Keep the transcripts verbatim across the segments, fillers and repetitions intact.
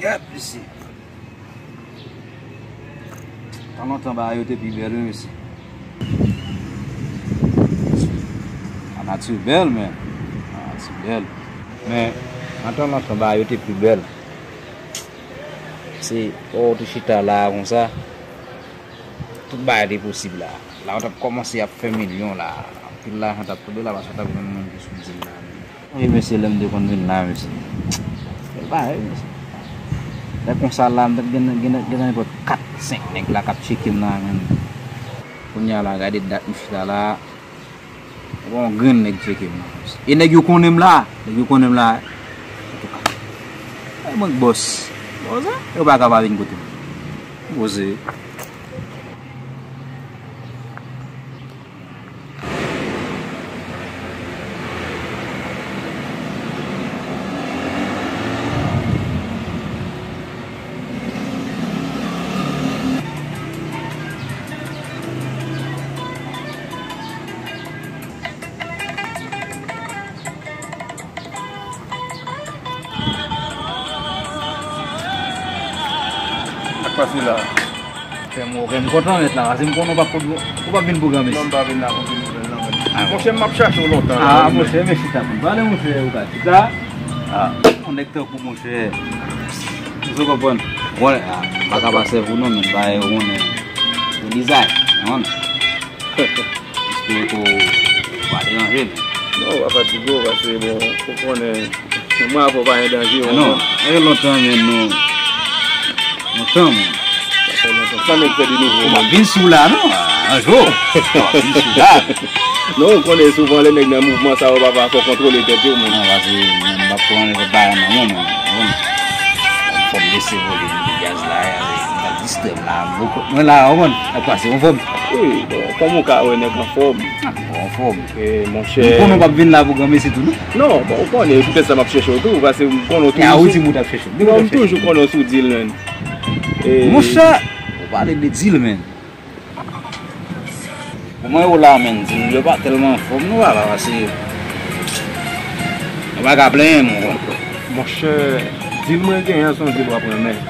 Gad mesye. Tan lontan bagay yo te pi bèl wi mesye. Lanati bèl men. Lanati bèl. Men nan tan lontan bagay yo te pi bèl. Se ou te chita la konsa. Tout bagay te posib la. La ou t ap kòmanse ap fè milyon la. Anpil lajan t ap tonbe la paske w t ap jwenn moun ki sou dil la. Wi mesye, lè m te konn vin la mesye. Bèl bagay mesye. Lè konsa la m t ap gen gen gen nenpòt kat senk nèg la k ap tcheke m la menm. Kounye a la gade dat m chita la. Ou pa yon grenn nèg tcheke m nan. E nèg yo konnen m la. Nèg yo konnen m la. Antouka. E mwen k bòs. Bòs e? Yo pa ka pa vin kote m. Poze. Sa k pase la? Fè m wè m kontan nèt la, paske m konnen w p ap, ou p ap vin pou granmesi. Non, m pa vin la pou vin nouvèl, non, men. Ah. Monchè, m ap chache w lontan la, ah, wi, men. Monchè, men chita pou m pale, monchè, ou ka chita. Ah, yon nèg tankou monchè. Ou konprann? Wè, ah, m pa ka pa sèvi w non, men bagay yo konnen. Ou dizay, ou konprann? Espere ke w pa deranje m. Non, w pa fatige w, paske, bon, ou konnen, mwen avè w pa gen danje, ou konprann? Non, e lontan, men nou, lontan, men. Sa fè lontan. Sa nèg fè de nouvo, ou pa vin sou la, non? Ah, yon jou. Ou pa vin sou la. Non, ou konnen souvan lè nèg nan mouvman sa yo, papa, fò w kontwole tèt ou, men. Non, paske m p ap pran nenpòt bagay nan men, men, men. Fò m lese vole, m di djaz la, e, m p ap distrè m la, m bò kot mwen la, ou konprann? Sa k pase, anfòm? Wi, bon, kòman w ka wè nèg anfòm? Ah, m anfòm. E, monchè. M konnen w p ap vin la pou granmesi tou, non? Non, bon, ou konnen, poutèt sa m ap chèche w tou, paske m konnen w toujou. Ya, ou di m ou t ap chèche m. Non, m toujou konnen w sou dil, menn. E monchè, ou pale de dil, menn. Pou mwen, yo la, menn, dil yo pa tèlman anfòm, non, papa, paske nou pa ka plenyen, mon. Monchè, dil mwen genyen an, se yon dil w ap renmen.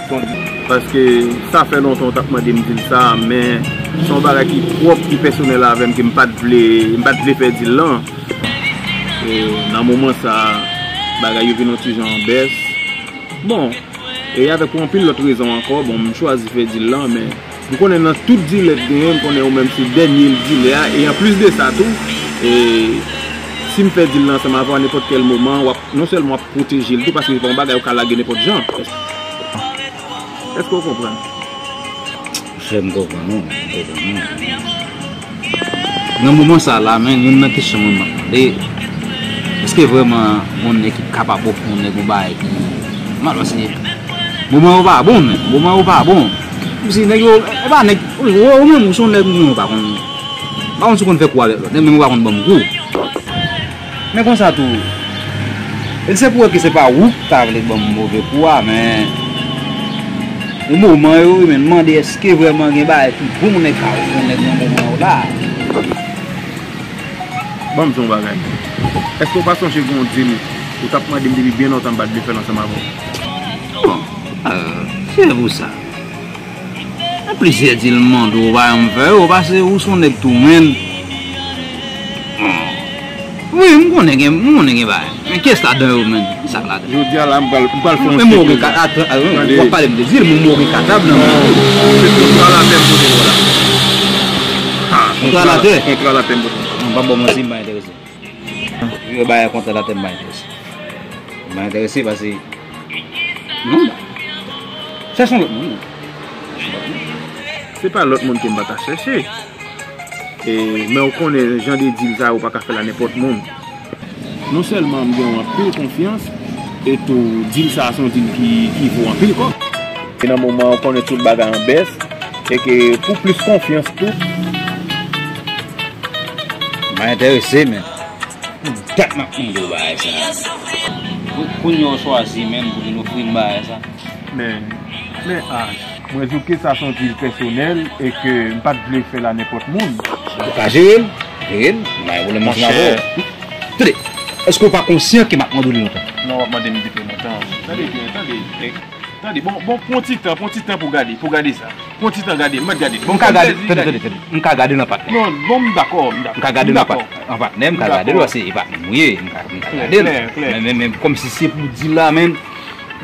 Se yon dil. Paske sa fè lontan w t ap mande m dil sa, men se yon bagay ki pwòp, ki pèsonèl avè m, ke m pa t vle, m pa t vle fè dil lan. E nan moman sa, bagay yo vin yon ti jan an bès. Bon, e avèk yon anpil lòt rezon ankò, bon, m chwazi fè dil lan, men m konnen nan tout dilè k genyen, m konnen ou menm se dènye dilè a, e anplis de sa tou, e si m fè dil lan ansanm avè w, nenpòt kèl moman, w ap, non sèlman w ap pwoteje l tou, paske se pa yon bagay ou ka lage nenpòt jan. Èske w konprann? Monchè, m konprann ou, m konprann ou. Nan moman sa la, men, youn nan kesyon mwen m ap mande, èske vrèman yon nèg ki kapab ofri yon nèg yon bagay ki mal, paske moman yo pa bon, men, moman yo pa bon. Kòmsi nèg yo, e pa nèg, ou, ou, ou menm, ou se yon nèg, ou menm, ou pa konn, pa konn si w konn fè kou avèk lòt nèg, menm ou pa konn ban m kou. Men konsa tou, e se pou wè ke se pa ou ki ta vle ban m move kou a, men e moman yo, wi, men mande èske vrèman gen bagay ki bon nèg ka ofri yon nèg nan moman yo la. Ban m di yon bagay. Èske w pa sonje gen yon dil ou t ap mande m depi byen lontan m pa t vle fè l ansanm avè w? Bon, euh, se pou sa. Gen plizyè dil m mande w, ou pa janm fè yo, paske ou se yon nèg tou, menn. Bon. Wi, m konnen gen, m konnen gen bagay. Men kiyès ladan yo, menn? Ki sa k ladan? Jodi a la, m pral, m pral fè yon chèk. Men mwen, ou gen kat, a, a, w ap pale m de dil, men mwen, ou gen katab nan men. Se kontra lapè m pote w la. Ah, kontra lapè? Kontra lapè m pote w. Non, pa ban m manti, m pa enterese. Yo bay kontra lapè, m pa enterese. M pa enterese paske, non, chèche yon lòt moun. Se pa lòt moun ke m pa ta chèche. E, men ou konnen jan de dil sa yo pa ka fè l a nenpòt moun. Non sèlman m gen yon anpil konfyans, e tou dil sa a se yon dil ki, ki vo anpil kòb. E nan moman an, ou konnen tout bagay an bès, e ke pou plis konfyans tou. M pa enterese, men. Poutèt m ap mande w bagay sa. Pou, kounye a w chwazi menm pou vin ofri m bagay sa. Men, men Aj, mwen di w ke sa se yon dil pèsonèl e ke m pa t vle fè l a nenpòt moun. Ou ka jere l, jere l, m pa gen pwoblèm ansanm avè w. Monchè. Tande, èske w pa konsyan ke m ap mande w li lontan? Non, w ap mande m depi lontan. Tande byen, tande. Tande, bon, bon, pran ti tan, pran ti tan pou gade, pou gade sa. Pran ti tan gade, m mèt gade. Bon, m ka gade, tande, tande, tande. M ka gade nan patnè. Non, bon, m dakò, m dakò. M ka gade nan patnè. An patnè, m ka gade l, paske e patnè m ye, m ka, m ka gade l. Klè, klè. Men, men, men, kòmsi se pou di la, men,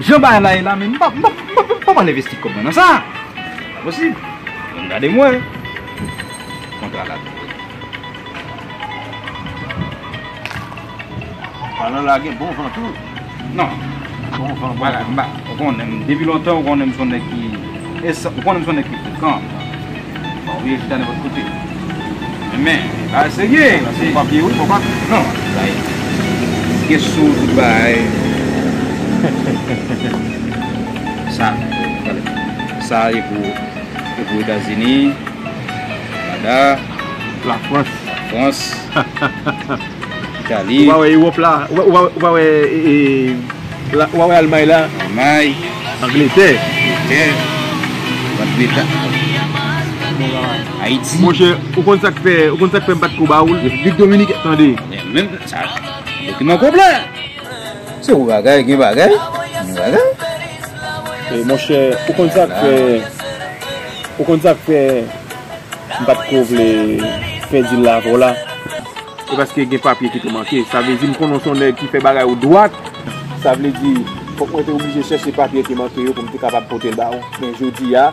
jan bagay la ye la, men, m pa, m pa, m pa, m pa pral envesti kòb mwen nan sa. Pa posib. Bon, gade mwen. Kontra la. Palan la gen bon van tou. Non. Bon van, bon van. Ou konnen m, depi lontan, ou konnen m se yon nèg ki, e sa, ou konnen m se yon nèg ki frekan. Bon, ou ye chita nenpòt kote. Men, men, bagay serye, paske papye, wi, bon, papye. Non, bagay. Gen sou tout bagay. Sa, sa e pou, e pou Etazini, Kanada, Lafrans. Lafrans. Itali. Ou pa wè Ewòp la? Ou pa, ou pa, ou pa wè, e, e, la, ou pa wè Almay la? Almay. Angletè. Angletè. Angletè. Ayiti. Monchè, ou konn sa k fè, ou konn sa k fè m pa t ko ba ou l? Repiblik Dominikèn. Tande. Men, men, sa, dokiman konplè. Se yon bagay, gen bagay. Gen bagay. E, monchè, ou konn sa k fè, ou konn sa k fè m pa t ko vle fè dil la avè w la? E paske gen papye ki te manke. Sa vle di m konnen w se yon nèg ki fè bagay ou dwat. Sa vle di, fòk mwen te oblije chèche papye ki manke yo pou m te kapab pote l ba ou. Men jodi a,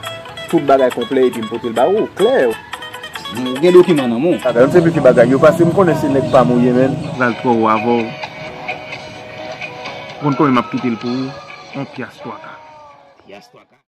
tout bagay konplè epi m pote l ba ou, klè. Ou gen dokiman nan men w. Bagay, yon sepi ki bagay yo, paske m konnen se nèg pa m ou ye, menn. Pral twò wo avè w. Ou konn konbyen m ap kite l pou ou? Yon pyas twa ka. Pyas twa ka.